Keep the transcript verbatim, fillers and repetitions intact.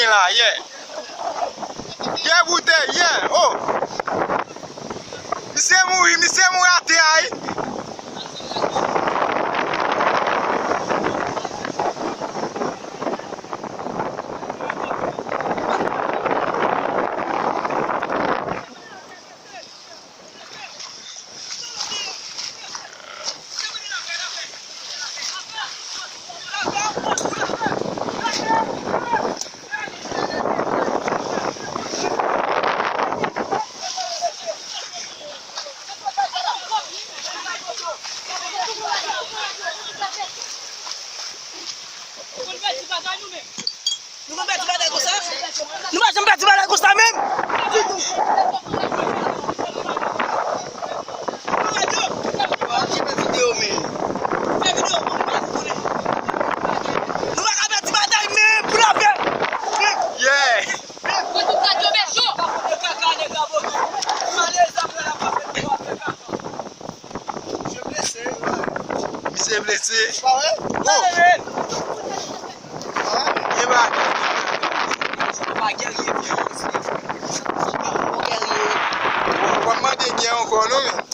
la, yeah. Gen boutèy, yeah, oh. Misye mouri, misye mouri atè a, wi. Nou konn pèdi batay nou menm. Nou konn pèdi batay konsa? Nou pa janm pèdi batay konsa menm. Nou pa ka pèdi batay menm pou lapè. Yeah. Misye blese. Oh! Gen bagay. W ap mande gen ankò non, men.